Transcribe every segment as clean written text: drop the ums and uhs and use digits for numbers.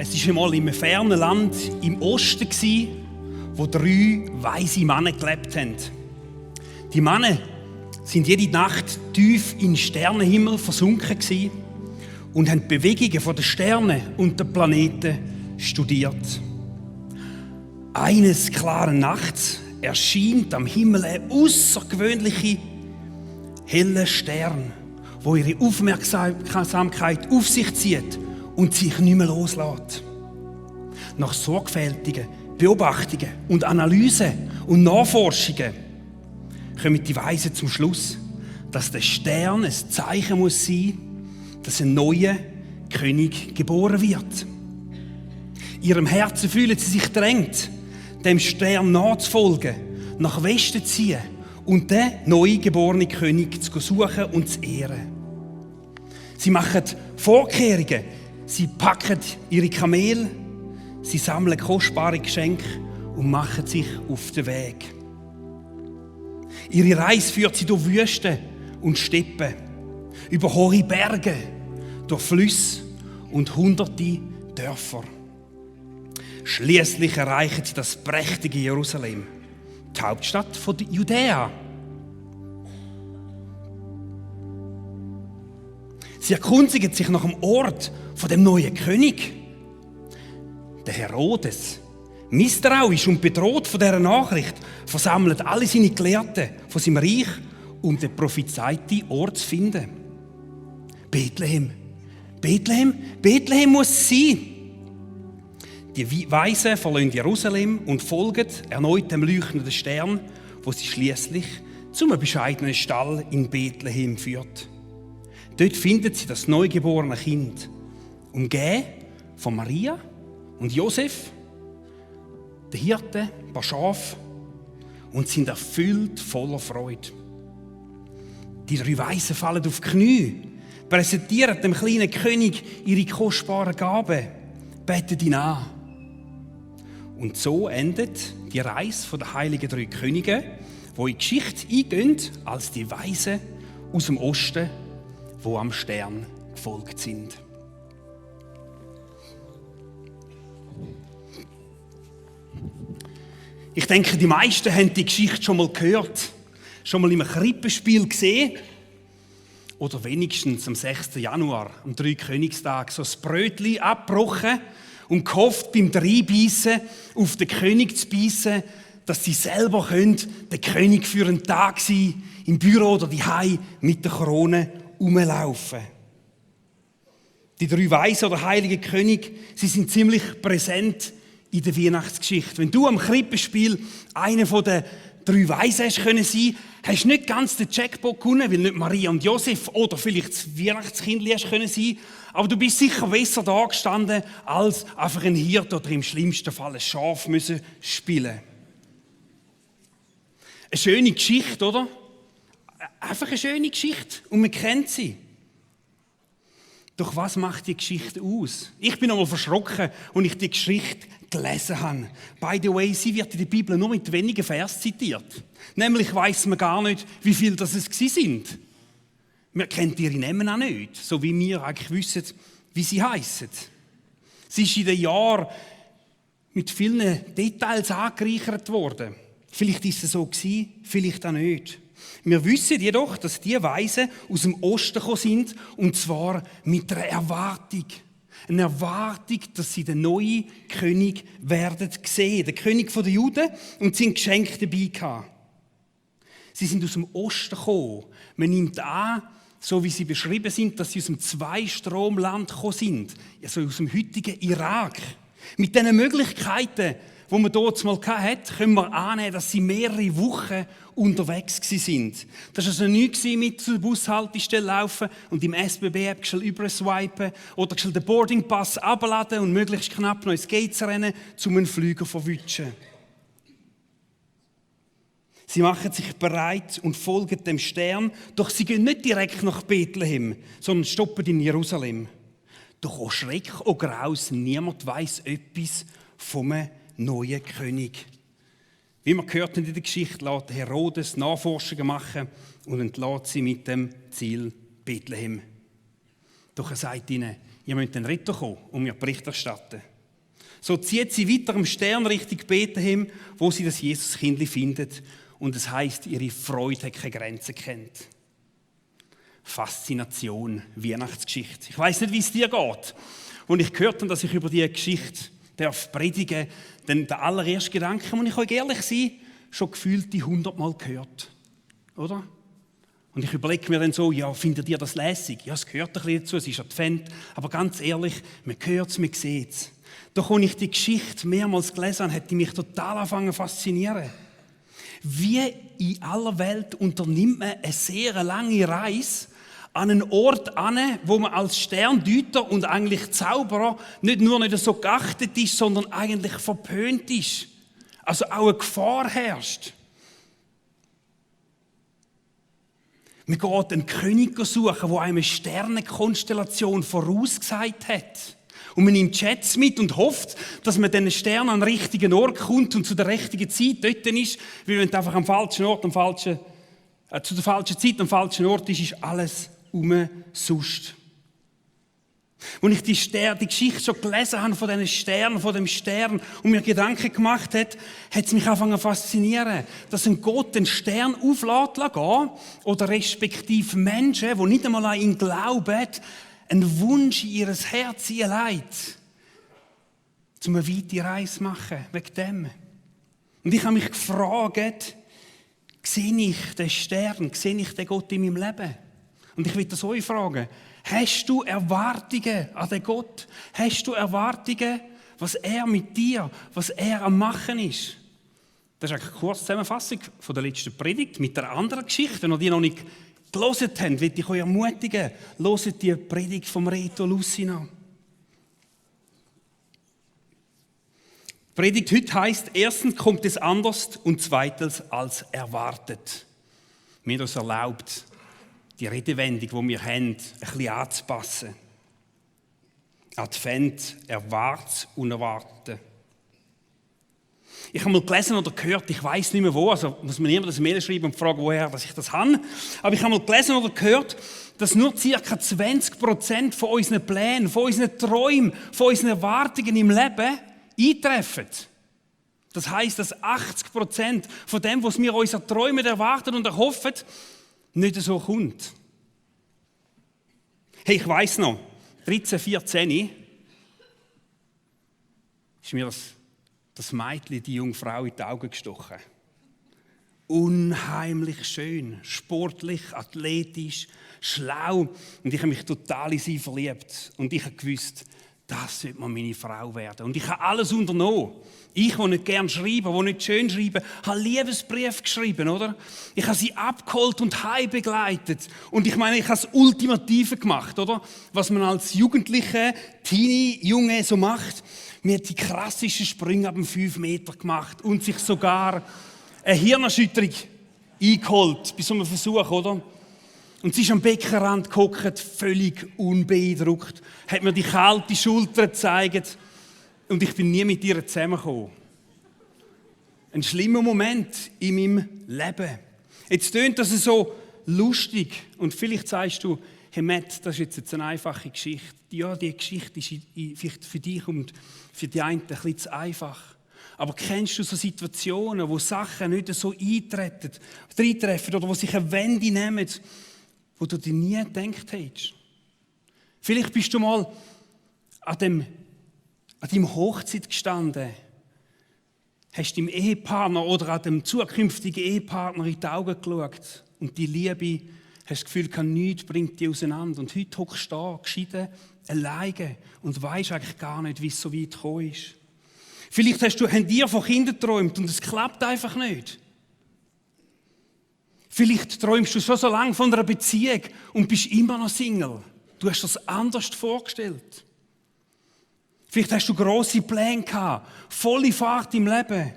Es war einmal in einem fernen Land im Osten, wo 3 weise Männer gelebt haben. Die Männer sind jede Nacht tief in den Sternenhimmel versunken und haben die Bewegungen der Sterne und der Planeten studiert. Eines klaren Nachts erscheint am Himmel ein außergewöhnlicher heller Stern, wo ihre Aufmerksamkeit auf sich zieht und sich nicht mehr loslässt. Nach sorgfältigen Beobachtungen und Analysen und Nachforschungen kommen die Weisen zum Schluss, dass der Stern ein Zeichen muss sein, dass ein neuer König geboren wird. In ihrem Herzen fühlen sie sich drängt, dem Stern nachzufolgen, nach Westen zu ziehen und den neu geborenen König zu suchen und zu ehren. Sie machen Vorkehrungen, sie packen ihre Kamele, sie sammeln kostbare Geschenke und machen sich auf den Weg. Ihre Reise führt sie durch Wüsten und Steppen, über hohe Berge, durch Flüsse und hunderte Dörfer. Schließlich erreichen sie das prächtige Jerusalem, die Hauptstadt von Judäa. Sie erkundigen sich nach dem Ort von dem neuen König. Der Herodes, misstrauisch und bedroht von dieser Nachricht, versammelt alle seine Gelehrten von seinem Reich, um den prophezeiten Ort zu finden. Bethlehem. Bethlehem, Bethlehem muss es sein. Die Weisen verlassen Jerusalem und folgen erneut dem leuchtenden Stern, wo sie schließlich zum bescheidenen Stall in Bethlehem führt. Dort finden sie das neugeborene Kind, umgeben von Maria und Josef, der Hirte, ein paar Schafe, und sind erfüllt voller Freude. Die 3 Weisen fallen auf die Knie, präsentieren dem kleinen König ihre kostbaren Gaben, beten ihn an. Und so endet die Reise der heiligen 3 Könige, die in die Geschichte eingehen als die Weisen aus dem Osten, die am Stern gefolgt sind. Ich denke, die meisten haben die Geschichte schon mal gehört, schon mal im Krippenspiel gesehen oder wenigstens am 6. Januar, am 3 Königstag, so ein Brötchen abgebrochen und gehofft, beim Reinbeissen auf den König zu beißen, dass sie selber der König für einen Tag sein, im Büro oder daheim mit der Krone rumlaufen. Die 3 Weisen oder heiligen König, sie sind ziemlich präsent in der Weihnachtsgeschichte. Wenn du am Krippenspiel einer von den 3 Weisen hast können sein, hast du nicht ganz den Jackpot gewonnen, weil nicht Maria und Josef oder vielleicht das Weihnachtskindli hast können sein, aber du bist sicher besser da gestanden, als einfach ein Hirte oder im schlimmsten Fall ein Schaf müssen spielen. Eine schöne Geschichte, oder? Einfach eine schöne Geschichte und man kennt sie. Doch was macht die Geschichte aus? Ich bin einmal verschrocken, als ich die Geschichte gelesen habe. By the way, sie wird in der Bibel nur mit wenigen Versen zitiert. Nämlich weiss man gar nicht, wie viele das es sind. Wir kennen ihre Namen auch nicht, so wie wir eigentlich wissen, wie sie heissen. Sie ist in den Jahren mit vielen Details angereichert worden. Vielleicht ist es so gewesen, vielleicht auch nicht. Wir wissen jedoch, dass die Weisen aus dem Osten gekommen sind, und zwar mit einer Erwartung. Eine Erwartung, dass sie den neuen König werden sehen. Den König der Juden, und sie haben Geschenke dabei gehabt. Sie sind aus dem Osten gekommen. Man nimmt an, so wie sie beschrieben sind, dass sie aus dem Zweistromland gekommen sind. Also aus dem heutigen Irak. Mit diesen Möglichkeiten, die man dort mal hatte, können wir annehmen, dass sie mehrere Wochen unterwegs waren. Das war also nichts mit zur Bushaltestelle laufen und im SBB-App überswipen oder den Boardingpass abladen und möglichst knapp noch ins Gates rennen, um einen Flüger zu verwutschen. Sie machen sich bereit und folgen dem Stern, doch sie gehen nicht direkt nach Bethlehem, sondern stoppen in Jerusalem. Doch oh Schreck, oh Graus, niemand weiss etwas vom neuen König. Wie wir gehört haben in der Geschichte, lässt Herodes Nachforschungen machen und entlässt sie mit dem Ziel Bethlehem. Doch er sagt ihnen, ihr müsst den Retter kommen und mir Bericht erstatten. So zieht sie weiter am Stern Richtung Bethlehem, wo sie das Jesuskindli findet. Und es heisst, ihre Freude hat keine Grenzen kennt. Faszination, Weihnachtsgeschichte. Ich weiss nicht, wie es dir geht. Und ich gehört habe, dass ich über diese Geschichte predigen darf, denn der allererste Gedanke, muss ich euch ehrlich sein, schon gefühlt die 100-mal gehört. Oder? Und ich überlege mir dann so, ja, findet ihr das lässig? Ja, es gehört ein bisschen dazu, es ist Advent. Aber ganz ehrlich, man hört es, man sieht es. Doch als ich die Geschichte mehrmals gelesen habe, hat die mich total angefangen zu faszinieren. Wie in aller Welt unternimmt man eine sehr lange Reise an einen Ort an, wo man als Sterndeuter und eigentlich Zauberer nicht nur nicht so geachtet ist, sondern eigentlich verpönt ist. Also auch eine Gefahr herrscht. Man geht einen König suchen, der einem eine Sternenkonstellation vorausgesagt hat. Und man nimmt Schätze mit und hofft, dass man diesen Stern an den richtigen Ort kommt und zu der richtigen Zeit dort ist. Weil wenn du einfach am falschen Ort, zu der falschen Zeit am falschen Ort ist alles umsonst. Als ich die Geschichte schon gelesen habe von dem Stern und mir Gedanken gemacht hat es mich angefangen zu faszinieren, dass ein Gott den Stern auflässt oder respektive Menschen, die nicht einmal an ihn glauben, einen Wunsch in ihr Herz hineinlegt, um eine weite Reise zu machen, wegen dem. Und ich habe mich gefragt, sehe ich den Stern, sehe ich den Gott in meinem Leben? Und ich will das euch fragen, hast du Erwartungen an den Gott? Hast du Erwartungen, was er mit dir, was er am Machen ist? Das ist eine kurze Zusammenfassung von der letzten Predigt mit der anderen Geschichte. Wenn ihr die noch nicht gelesen habt, will ich euch ermutigen, hört die Predigt vom Reto Lucina. Die Predigt heute heisst, erstens kommt es anders und zweitens als erwartet. Mir das erlaubt, die Redewendung, die wir haben, ein bisschen anzupassen. Advent, erwartet und erwarten. Ich habe mal gelesen oder gehört, ich weiss nicht mehr wo, also muss mir niemand das Mail schreiben und fragen, woher dass ich das habe. Aber ich habe mal gelesen oder gehört, dass nur ca. 20% von unseren Plänen, von unseren Träumen, von unseren Erwartungen im Leben eintreffen. Das heisst, dass 80% von dem, was wir uns erträumen, erwarten und erhoffen, nicht so kommt. Hey, ich weiss noch, 13, 14 ist mir das Mädchen, die junge Frau, in die Augen gestochen. Unheimlich schön, sportlich, athletisch, schlau. Und ich habe mich total in sie verliebt. Und ich habe gewusst, das wird mal meine Frau werden. Und ich habe alles unternommen. Ich, der nicht gerne schreibe, der nicht schön schreibe, habe Liebesbrief geschrieben, oder? Ich habe sie abgeholt und heim begleitet. Und ich meine, ich habe das Ultimative gemacht, oder? Was man als Jugendliche, Teenie-Junge so macht. Mir hat die klassischen Sprünge ab dem 5 Meter gemacht und sich sogar eine Hirnerschütterung eingeholt bei so einem Versuch, oder? Und sie ist am Beckenrand gehockt, völlig unbeeindruckt, hat mir die kalte Schulter gezeigt und ich bin nie mit ihr zusammengekommen. Ein schlimmer Moment in meinem Leben. Jetzt tönt das so lustig und vielleicht sagst du, hey Matt, das ist jetzt eine einfache Geschichte. Ja, die Geschichte ist vielleicht für dich und für die einen ein bisschen zu einfach. Aber kennst du so Situationen, wo Sachen nicht so eintreffen oder wo sich eine Wende nehmen, wo du dir nie gedacht hättest? Vielleicht bist du mal an deinem Hochzeit gestanden, hast deinem Ehepartner oder an dem zukünftigen Ehepartner in die Augen geschaut und die Liebe, hast das Gefühl, nichts bringt dich auseinander. Und heute hockst du da, geschieden, alleine und weisst eigentlich gar nicht, wie es so weit gekommen ist. Vielleicht haben dir von Kindern geträumt und es klappt einfach nicht. Vielleicht träumst du schon so lange von einer Beziehung und bist immer noch Single. Du hast das anders vorgestellt. Vielleicht hast du grosse Pläne gehabt, volle Fahrt im Leben.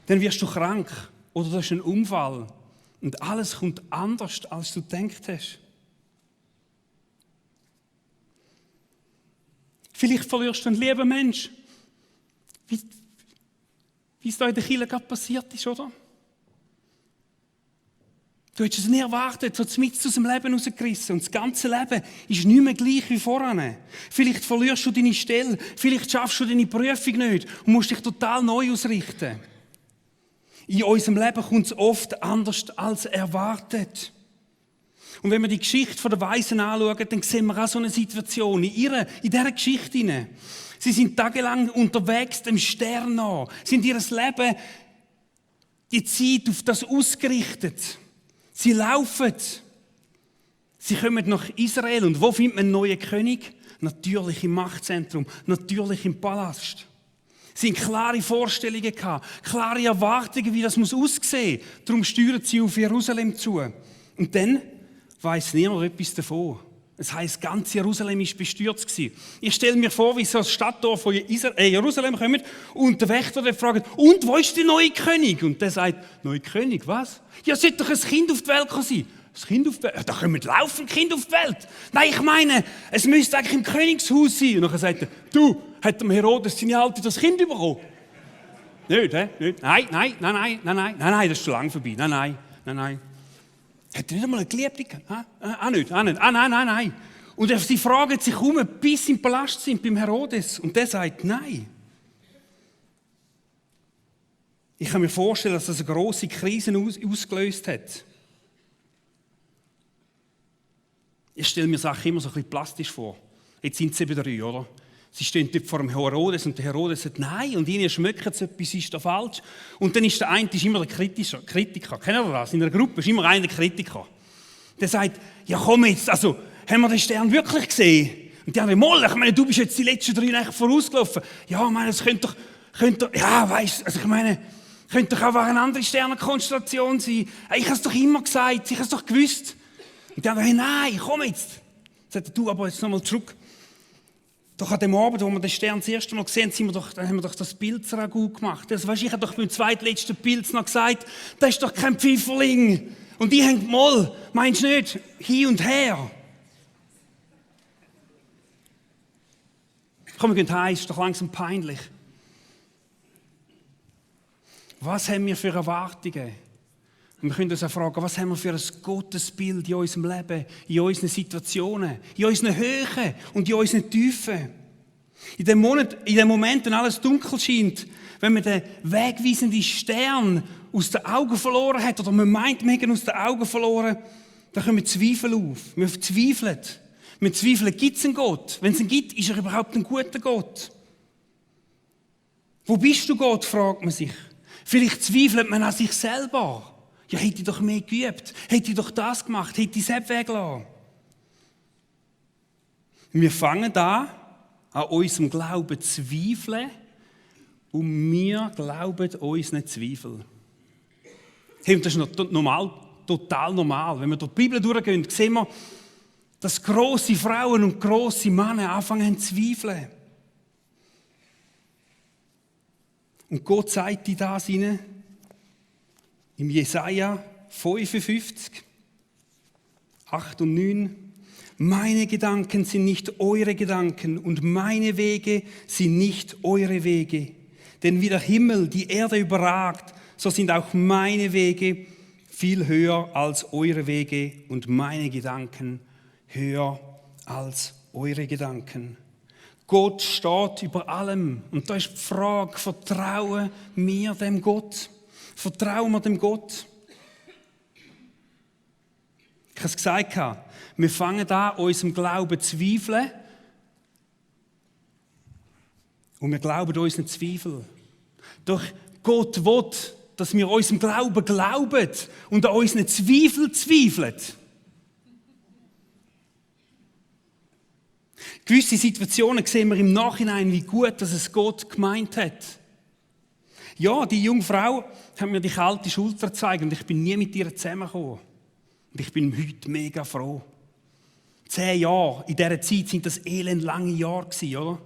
Dann wirst du krank oder du hast einen Unfall und alles kommt anders, als du gedacht hast. Vielleicht verlierst du einen lieben Mensch, wie es da in der Kirche gerade passiert ist, oder? Du hättest es nie erwartet, so mitten aus dem Leben rausgerissen. Und das ganze Leben ist nicht mehr gleich wie voran. Vielleicht verlierst du deine Stelle, vielleicht schaffst du deine Prüfung nicht und musst dich total neu ausrichten. In unserem Leben kommt es oft anders als erwartet. Und wenn wir die Geschichte der Weisen anschauen, dann sehen wir auch so eine Situation in dieser Geschichte hinein. Sie sind tagelang unterwegs dem Stern nach, sind ihr Leben die Zeit auf das ausgerichtet. Sie laufen. Sie kommen nach Israel. Und wo findet man einen neuen König? Natürlich im Machtzentrum, natürlich im Palast. Sie hatten klare Vorstellungen, klare Erwartungen, wie das aussehen muss. Darum steuern sie auf Jerusalem zu. Und dann weiss niemand etwas davon. Das heisst, ganz Jerusalem war bestürzt. Ich stelle mir vor, wie so ein Stadttor von Jerusalem kommt und der Wächter fragt, und wo ist der neue König? Und der sagt, neue König, was? Ja, sollte doch ein Kind auf die Welt sein. Ein Kind auf die Welt? Ja, da kommen laufend Kinder auf die Welt. Nein, ich meine, es müsste eigentlich im Königshaus sein. Und dann sagt er, du, hat dem Herodes seine Alte das Kind bekommen? Nicht, hä? Nicht? Nein, das ist schon lange vorbei. Nein. Hat er nicht einmal eine Geliebte gehabt? Nein. Und sie fragen sich bis sie im Palast sind, beim Herodes. Und der sagt, nein. Ich kann mir vorstellen, dass das eine grosse Krise ausgelöst hat. Ich stelle mir Sachen immer so ein bisschen plastisch vor. Jetzt sind sie eben 3, oder? Sie stehen dort vor dem Herodes und der Herodes sagt Nein und ihnen schmeckt es etwas, ist da falsch. Und dann ist der eine ist immer der Kritiker. Kennen Sie das? In einer Gruppe ist immer einer der Kritiker. Der sagt, ja komm jetzt, also haben wir den Stern wirklich gesehen? Und die anderen, Moll, ich meine, du bist jetzt die letzten 3 Nächte vorausgelaufen. Ja, ich meine, es könnte doch, ja, weißt, also ich meine, könnte doch auch eine andere Sternenkonstellation sein. Ich habe es doch immer gesagt, ich habe es doch gewusst. Und die anderen, hey, nein, komm jetzt. Sagt du, aber jetzt nochmal zurück. Doch an dem Abend, wo wir den Stern das erste Mal gesehen haben, haben wir doch das Pilzragout gemacht. Also, weißt, ich habe doch beim zweitletzten Pilz noch gesagt, das ist doch kein Pfifferling. Und die hängt mal, meinst du nicht, hin und her. Komm, wir gehen heim, ist doch langsam peinlich. Was haben wir für Erwartungen? Und wir können uns auch fragen, was haben wir für ein Gottesbild in unserem Leben, in unseren Situationen, in unseren Höhen und in unseren Tiefen. In dem Moment, wenn alles dunkel scheint, wenn man den wegweisenden Stern aus den Augen verloren hat, oder man meint, man hat ihn aus den Augen verloren, dann kommen Zweifel auf. Wir zweifeln. Wir zweifeln, gibt es einen Gott? Wenn es ihn gibt, ist er überhaupt ein guter Gott? Wo bist du, Gott, fragt man sich. Vielleicht zweifelt man an sich selber. Ja, hätte ich doch mehr geübt, hätte ich doch das gemacht, hätte ich es weggelassen. Wir fangen an unserem Glauben zu zweifeln und wir glauben unseren Zweifeln. Hey, das ist total normal. Wenn wir durch die Bibel durchgehen, sehen wir, dass grosse Frauen und grosse Männer anfangen zu zweifeln. Und Gott sagt in das hinein, im Jesaja 55, 8 und 9, meine Gedanken sind nicht eure Gedanken und meine Wege sind nicht eure Wege. Denn wie der Himmel die Erde überragt, so sind auch meine Wege viel höher als eure Wege und meine Gedanken höher als eure Gedanken. Gott steht über allem. Und da ist die Frage, vertrauen wir dem Gott? Vertrauen wir dem Gott? Ich habe es gesagt, wir fangen an, unserem Glauben zu zweifeln. Und wir glauben unseren Zweifel. Doch Gott will, dass wir unserem Glauben glauben und an unseren Zweifel zweifeln. Gewisse Situationen sehen wir im Nachhinein, wie gut dass es Gott gemeint hat. Ja, die junge Frau hat mir die kalte Schulter gezeigt und ich bin nie mit ihr zusammengekommen. Und ich bin heute mega froh. 10 Jahre, in dieser Zeit sind das elendlange Jahre gewesen, oder?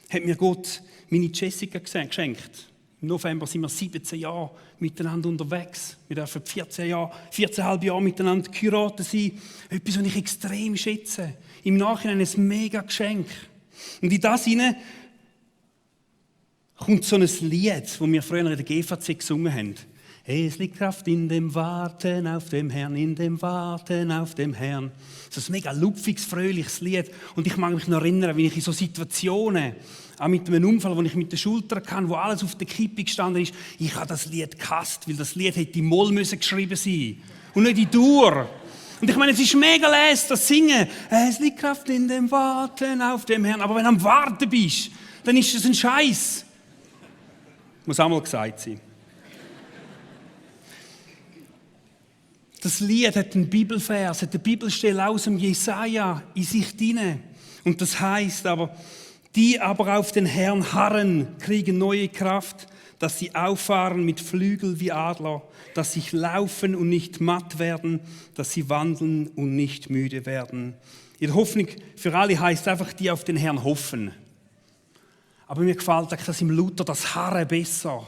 Hat mir Gott meine Jessica geschenkt. Im November sind wir 17 Jahre miteinander unterwegs. Wir dürfen 14,5 Jahre miteinander geheiratet sein. Etwas, was ich extrem schätze. Im Nachhinein ein mega Geschenk. Und in das hinein kommt so ein Lied, das wir früher in der GVC gesungen haben. Es liegt Kraft in dem Warten auf dem Herrn, in dem Warten auf dem Herrn. Das ist ein mega lupfiges, fröhliches Lied. Und ich mag mich noch erinnern, wie ich in so Situationen, auch mit einem Unfall, wo ich mit der Schulter kann, wo alles auf der Kippe gestanden ist, ich habe das Lied gehasst, weil das Lied hätte in Moll geschrieben sein und nicht in Dur. Und ich meine, es ist mega les, das Singen. Es liegt Kraft in dem Warten auf dem Herrn. Aber wenn du am Warten bist, dann ist das ein Scheiß. Muss auch mal gesagt sein. Das Lied hat einen Bibelvers, hat eine Bibelstelle aus dem Jesaja in sich drin. Und das heißt aber, die aber auf den Herrn harren, kriegen neue Kraft, dass sie auffahren mit Flügeln wie Adler, dass sie laufen und nicht matt werden, dass sie wandeln und nicht müde werden. In der Hoffnung für alle heißt einfach, die auf den Herrn hoffen. Aber mir gefällt das im Luther, das Harren besser.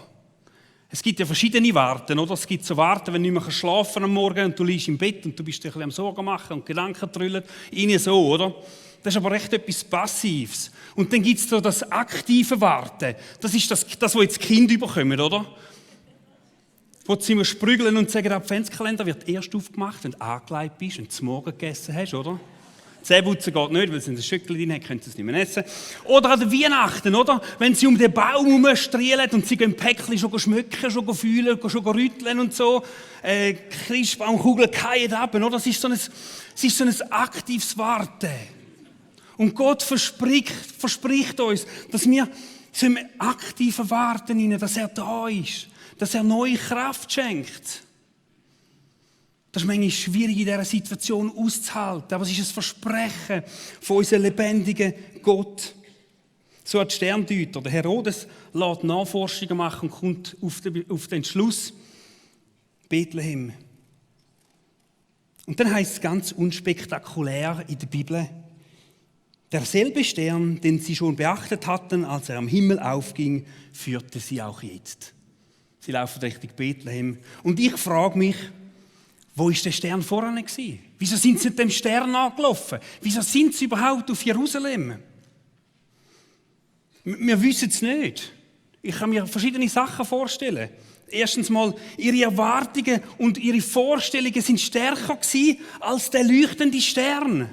Es gibt ja verschiedene Warten, oder? Es gibt so Warten, wenn du nicht mehr schlafen am Morgen und du liegst im Bett und du bist dir ein bisschen am Sorgen machen und Gedanken trüllen. Ihnen so, oder? Das ist aber echt etwas Passives. Und dann gibt es so das aktive Warten. Das ist das, was jetzt die Kinder bekommen, oder? Wo sie immer sprügeln und sagen, der Adventskalender wird erst aufgemacht, wenn du angelegt bist und zum Morgen gegessen hast, oder? Zähneputzen geht nicht, weil sie ein Schöckchen drin haben, können sie es nicht mehr essen. Oder an der Weihnachten, oder? Wenn sie um den Baum herumstrielen und sie gehen Päckchen schon schmücken, schon fühlen, schon rütteln und so. Christbaumkugeln fallen ab, oder? Es ist so ein aktives Warten. Und Gott verspricht uns, dass wir so im aktiven Warten hinein, dass er da ist, dass er neue Kraft schenkt. Das ist manchmal schwierig in dieser Situation auszuhalten, aber es ist ein Versprechen von unserem lebendigen Gott. So hat die Sterndeuter, der Herodes lässt Nachforschungen machen und kommt auf den Entschluss, Bethlehem. Und dann heißt es ganz unspektakulär in der Bibel, derselbe Stern, den sie schon beachtet hatten, als er am Himmel aufging, führte sie auch jetzt. Sie laufen Richtung Bethlehem. Und ich frage mich, wo war der Stern vorher gewesen? Wieso sind sie nicht dem Stern angelaufen? Wieso sind sie überhaupt auf Jerusalem? Wir wissen es nicht. Ich kann mir verschiedene Sachen vorstellen. Erstens mal, ihre Erwartungen und ihre Vorstellungen sind stärker gewesen als der leuchtende Stern.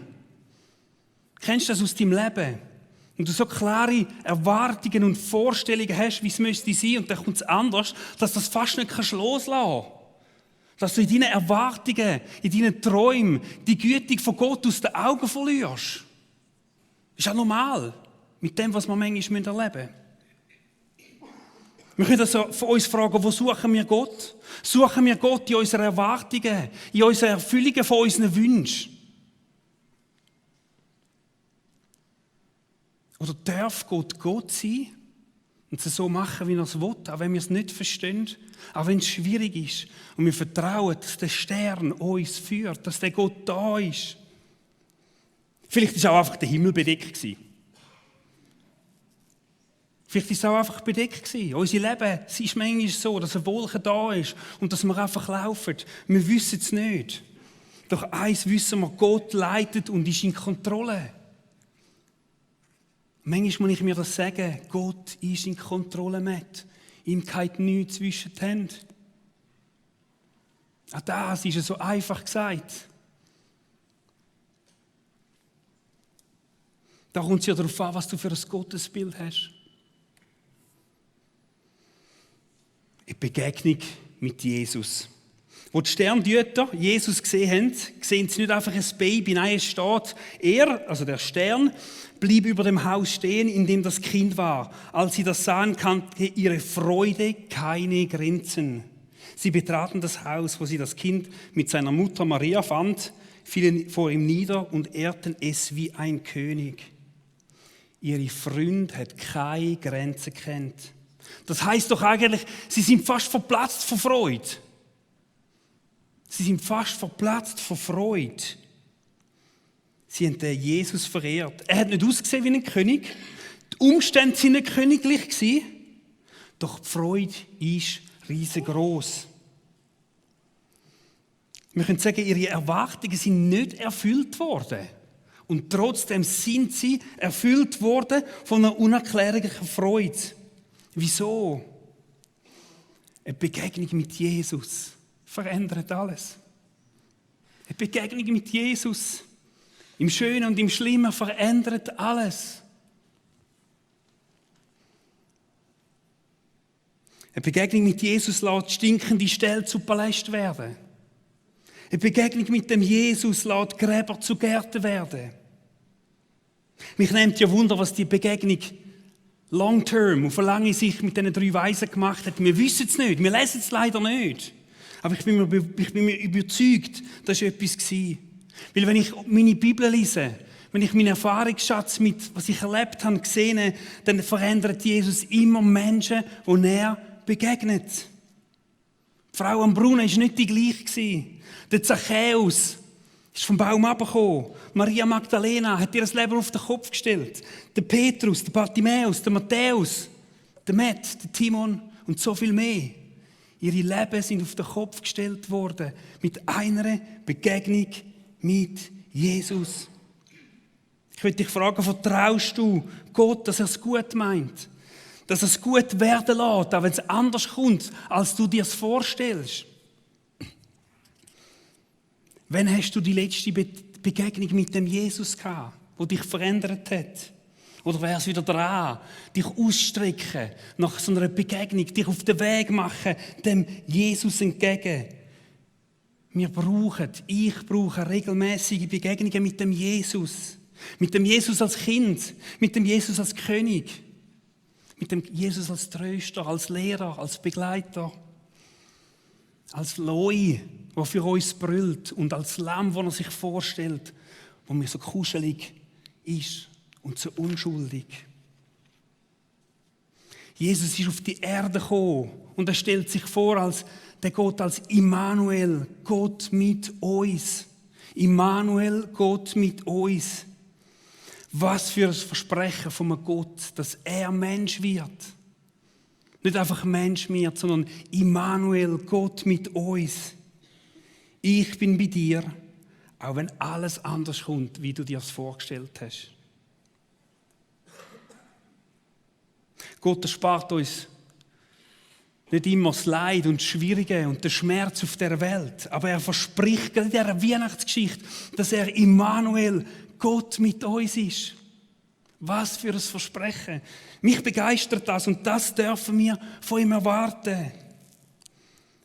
Kennst du das aus deinem Leben? Und du so klare Erwartungen und Vorstellungen hast, wie es müsste sein, und dann kommt es anders, dass du das fast nicht loslassen kannst. Dass du in deinen Erwartungen, in deinen Träumen die Güte von Gott aus den Augen verlierst. Das ist ja normal, mit dem, was wir manchmal erleben müssen. Wir können also von uns fragen, wo suchen wir Gott? Suchen wir Gott in unseren Erwartungen, in unseren Erfüllungen von unseren Wünschen? Oder darf Gott sein und es so machen, wie er es will, auch wenn wir es nicht verstehen, auch wenn es schwierig ist. Und wir vertrauen, dass der Stern uns führt, dass der Gott da ist. Vielleicht war auch einfach der Himmel bedeckt. Vielleicht war es auch einfach bedeckt. Unser Leben ist manchmal so, dass eine Wolke da ist und dass wir einfach laufen. Wir wissen es nicht. Doch eins wissen wir, Gott leitet und ist in Kontrolle. Manchmal muss ich mir das sagen, Gott ist in Kontrolle mit. Ihm geht nichts zwischen die Hände. Auch das ist so einfach gesagt. Da kommt es ja darauf an, was du für ein Gottesbild hast. Eine Begegnung mit Jesus. Wo die Sterndeuter Jesus gesehen haben, sehen sie nicht einfach ein Baby, nein, es steht, er, also der Stern, blieb über dem Haus stehen, in dem das Kind war. Als sie das sahen, kannte ihre Freude keine Grenzen. Sie betraten das Haus, wo sie das Kind mit seiner Mutter Maria fand, fielen vor ihm nieder und ehrten es wie ein König. Ihre Freude hat keine Grenzen gekannt. Das heißt doch eigentlich, sie sind fast verplatzt vor Freude. Sie sind fast verplatzt vor Freude. Sie haben den Jesus verehrt. Er hat nicht ausgesehen wie ein König. Die Umstände waren nicht königlich. Doch die Freude ist riesengroß. Wir können sagen, ihre Erwartungen sind nicht erfüllt worden. Und trotzdem sind sie erfüllt worden von einer unerklärlichen Freude. Wieso? Eine Begegnung mit Jesus verändert alles. Eine Begegnung mit Jesus im Schönen und im Schlimmen verändert alles. Eine Begegnung mit Jesus lässt stinkende Ställe zu Palästen werden. Eine Begegnung mit dem Jesus lässt Gräber zu Gärten werden. Mich nimmt ja Wunder, was die Begegnung long term, auf eine lange Sicht mit diesen 3 Weisen gemacht hat. Wir wissen es nicht, wir lesen es leider nicht. Aber ich bin mir überzeugt, das war etwas gewesen. Weil wenn ich meine Bibel lese, wenn ich meinen Erfahrungsschatz mit, was ich erlebt habe, sehe, dann verändert Jesus immer Menschen, die er begegnet. Die Frau am Brunnen war nicht die gleiche. Der Zachäus ist vom Baum abgekommen. Maria Magdalena hat ihr das Leben auf den Kopf gestellt. Der Petrus, der Bartimäus, der Matthäus, der Matt, der Timon und so viel mehr. Ihre Leben sind auf den Kopf gestellt worden mit einer Begegnung mit Jesus. Ich würde dich fragen, vertraust du Gott, dass er es gut meint? Dass er es gut werden lässt, auch wenn es anders kommt, als du dir es vorstellst? Wann hast du die letzte Begegnung mit dem Jesus gehabt, die dich verändert hat? Oder wäre es wieder dran, dich ausstrecken nach so einer Begegnung, dich auf den Weg machen, dem Jesus entgegen? Ich brauche regelmäßige Begegnungen mit dem Jesus. Mit dem Jesus als Kind, mit dem Jesus als König, mit dem Jesus als Tröster, als Lehrer, als Begleiter, als Loi, der für uns brüllt, und als Lamm, das er sich vorstellt, wo mir so kuschelig ist und so unschuldig. Jesus ist auf die Erde gekommen und er stellt sich vor als der Gott, als Immanuel, Gott mit uns. Immanuel, Gott mit uns. Was für ein Versprechen von einem Gott, dass er Mensch wird. Nicht einfach Mensch wird, sondern Immanuel, Gott mit uns. Ich bin bei dir, auch wenn alles anders kommt, wie du dir es vorgestellt hast. Gott erspart uns nicht immer das Leid und das Schwierige und den Schmerz auf der Welt, aber er verspricht in dieser Weihnachtsgeschichte, dass er Immanuel, Gott mit uns ist. Was für ein Versprechen. Mich begeistert das und das dürfen wir von ihm erwarten.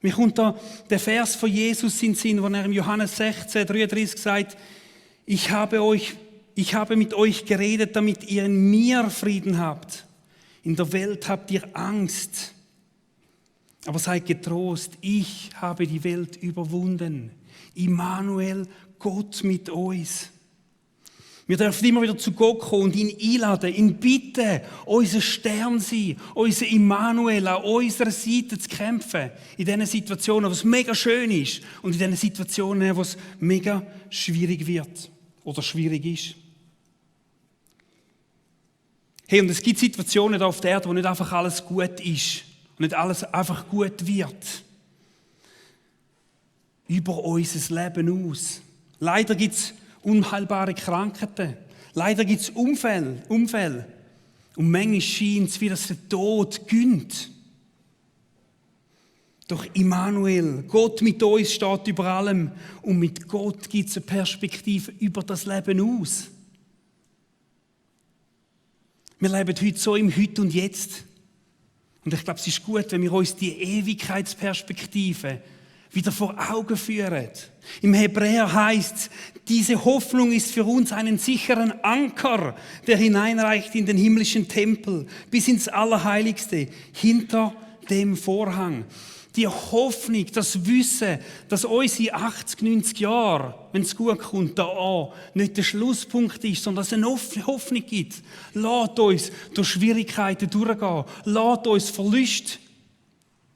Mir kommt da der Vers von Jesus in den Sinn, wo er im Johannes 16, 33 sagt, ich habe mit euch geredet, damit ihr in mir Frieden habt. In der Welt habt ihr Angst. Aber seid getrost, ich habe die Welt überwunden. Immanuel, Gott mit uns. Wir dürfen immer wieder zu Gott kommen und ihn einladen, ihn bitten, unser Stern sein, unser Immanuel, an unserer Seite zu kämpfen. In diesen Situationen, wo es mega schön ist und in diesen Situationen, wo es mega schwierig wird oder schwierig ist. Hey, und es gibt Situationen hier auf der Erde, wo nicht einfach alles gut ist und nicht alles einfach gut wird. Über unser Leben aus. Leider gibt es unheilbare Krankheiten. Leider gibt es Unfälle. Und manchmal scheint es, wie dass der Tod gönnt. Doch Immanuel, Gott mit uns steht über allem. Und mit Gott gibt es eine Perspektive über das Leben aus. Wir leben heute so im Heute und Jetzt. Und ich glaube, es ist gut, wenn wir uns die Ewigkeitsperspektive wieder vor Augen führen. Im Hebräer heißt es, diese Hoffnung ist für uns einen sicheren Anker, der hineinreicht in den himmlischen Tempel, bis ins Allerheiligste, hinter dem Vorhang. Die Hoffnung, das Wissen, dass unsere 80, 90 Jahre, wenn es gut kommt, da an, nicht der Schlusspunkt ist, sondern dass es eine Hoffnung gibt. Lasst uns durch Schwierigkeiten durchgehen. Lasst uns Verluste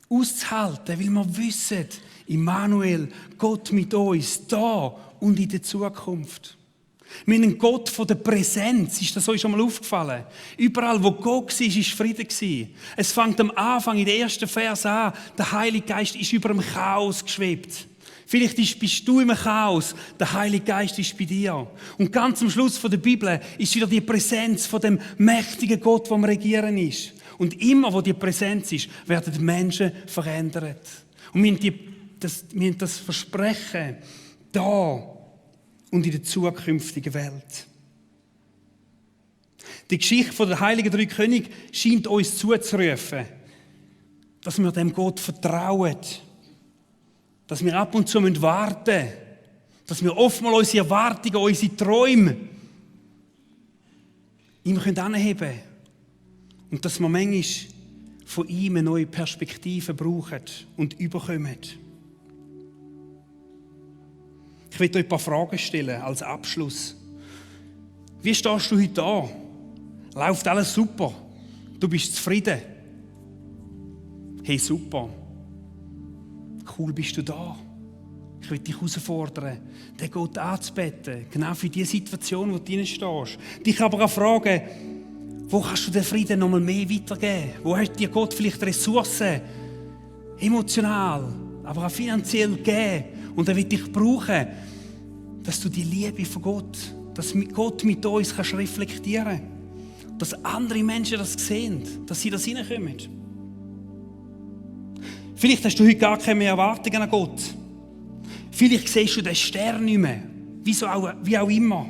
auszuhalten, weil wir wissen, Immanuel, Gott mit uns, da und in der Zukunft. Wir haben einen Gott von der Präsenz. Ist das euch schon mal aufgefallen? Überall, wo Gott war, war Frieden. Es fängt am Anfang, in den ersten Vers an, der Heilige Geist ist über dem Chaos geschwebt. Vielleicht bist du im Chaos, der Heilige Geist ist bei dir. Und ganz am Schluss der Bibel ist wieder die Präsenz von dem mächtigen Gott, der am Regieren ist. Und immer, wo die Präsenz ist, werden die Menschen verändert. Und wir haben das Versprechen da und in der zukünftigen Welt. Die Geschichte der Heiligen Drei Könige scheint uns zuzurufen, dass wir dem Gott vertrauen, dass wir ab und zu warten müssen, dass wir oftmals unsere Erwartungen, unsere Träume ihm anheben können. Und dass wir manchmal von ihm eine neue Perspektive brauchen und überkommen. Ich will euch ein paar Fragen stellen als Abschluss. Wie stehst du heute da? Läuft alles super? Du bist zufrieden? Hey, super. Cool bist du da. Ich will dich herausfordern, den Gott anzubeten, genau für die Situation, wo du drin stehst. Dich aber auch fragen, wo kannst du den Frieden noch mal mehr weitergeben? Wo hat dir Gott vielleicht Ressourcen, emotional, aber auch finanziell gegeben? Und er wird dich brauchen, dass du die Liebe von Gott, dass Gott mit uns kannst reflektieren kannst. Dass andere Menschen das sehen, dass sie da hineinkommen. Vielleicht hast du heute gar keine mehr Erwartungen an Gott. Vielleicht siehst du den Stern nicht mehr, wie auch immer.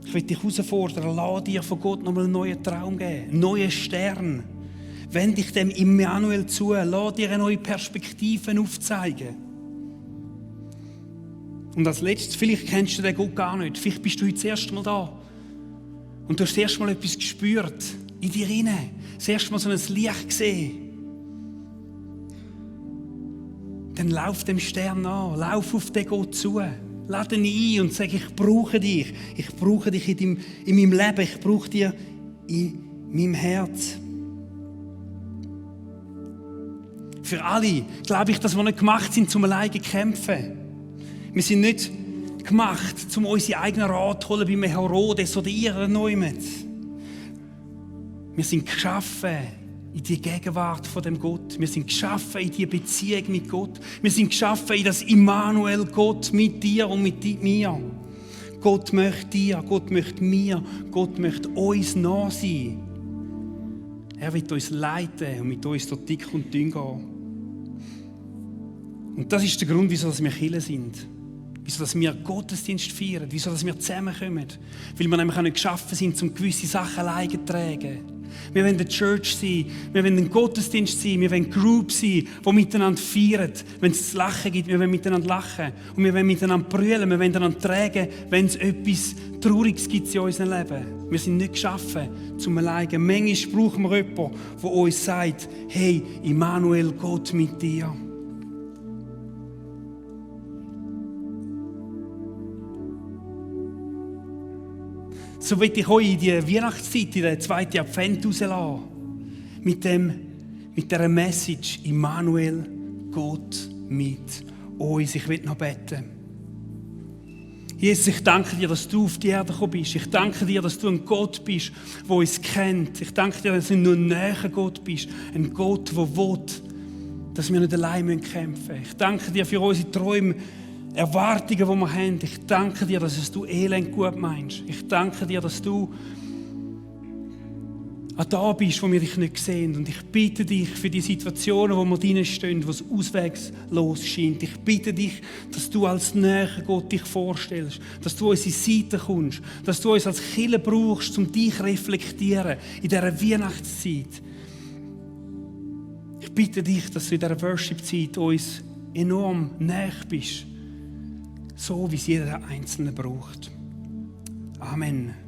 Ich will dich herausfordern, lass dir von Gott nochmal einen neuen Traum geben, einen neuen Stern. Wende dich dem Immanuel zu, lass dir eine neue Perspektive aufzeigen. Und als letztes, vielleicht kennst du den Gott gar nicht, vielleicht bist du heute das erste Mal da und du hast das erste Mal etwas gespürt, in dir hinein, das erste Mal so ein Licht gesehen. Dann lauf dem Stern an, lauf auf den Gott zu, lade ihn ein und sag, ich brauche dich in meinem Leben, ich brauche dich in meinem Herz. Für alle glaube ich, dass wir nicht gemacht sind, zum alleine zu kämpfen. Wir sind nicht gemacht, um unsere eigenen Rat zu holen bei einem Herodes oder ihren Neumet. Wir sind geschaffen in die Gegenwart von dem Gott. Wir sind geschaffen in die Beziehung mit Gott. Wir sind geschaffen in das Immanuel, Gott mit dir und mit mir. Gott möchte dir, Gott möchte mir, Gott möchte uns nah sein. Er wird uns leiten und mit uns durch dick und dünn gehen. Und das ist der Grund, wieso wir Kirche sind. Wieso wir Gottesdienst feiern. Wieso wir zusammenkommen. Weil wir nämlich auch nicht geschaffen sind, um gewisse Sachen alleine zu tragen. Wir wollen eine Church sein, wir wollen ein Gottesdienst sein, wir wollen eine Group sein, die miteinander feiert. Wenn es zu lachen gibt, wir wollen miteinander lachen. Und wir wollen miteinander brüllen, wir wollen miteinander tragen, wenn es etwas Trauriges gibt in unserem Leben. Wir sind nicht geschaffen zum alleine. Manchmal brauchen wir jemanden, der uns sagt, hey, Immanuel, Gott mit dir. So will ich euch in die Weihnachtszeit, in den 2. Advent rauslassen. Mit dieser Message, Immanuel, Gott mit uns. Ich will noch beten. Jesus, ich danke dir, dass du auf die Erde gekommen bist. Ich danke dir, dass du ein Gott bist, der uns kennt. Ich danke dir, dass du nur ein näher Gott bist. Ein Gott, der will, dass wir nicht allein kämpfen müssen. Ich danke dir für unsere Träume, Erwartungen, die wir haben. Ich danke dir, dass du Elend gut meinst. Ich danke dir, dass du auch da bist, wo wir dich nicht sehen. Und ich bitte dich für die Situationen, wo wir drinnen stehen, wo es auswegslos scheint. Ich bitte dich, dass du als näher Gott dich vorstellst, dass du uns in Seite kommst, dass du uns als Kirche brauchst, um dich zu reflektieren in dieser Weihnachtszeit. Ich bitte dich, dass du in dieser Worship-Zeit uns enorm näher bist. So wie es jeder Einzelne braucht. Amen.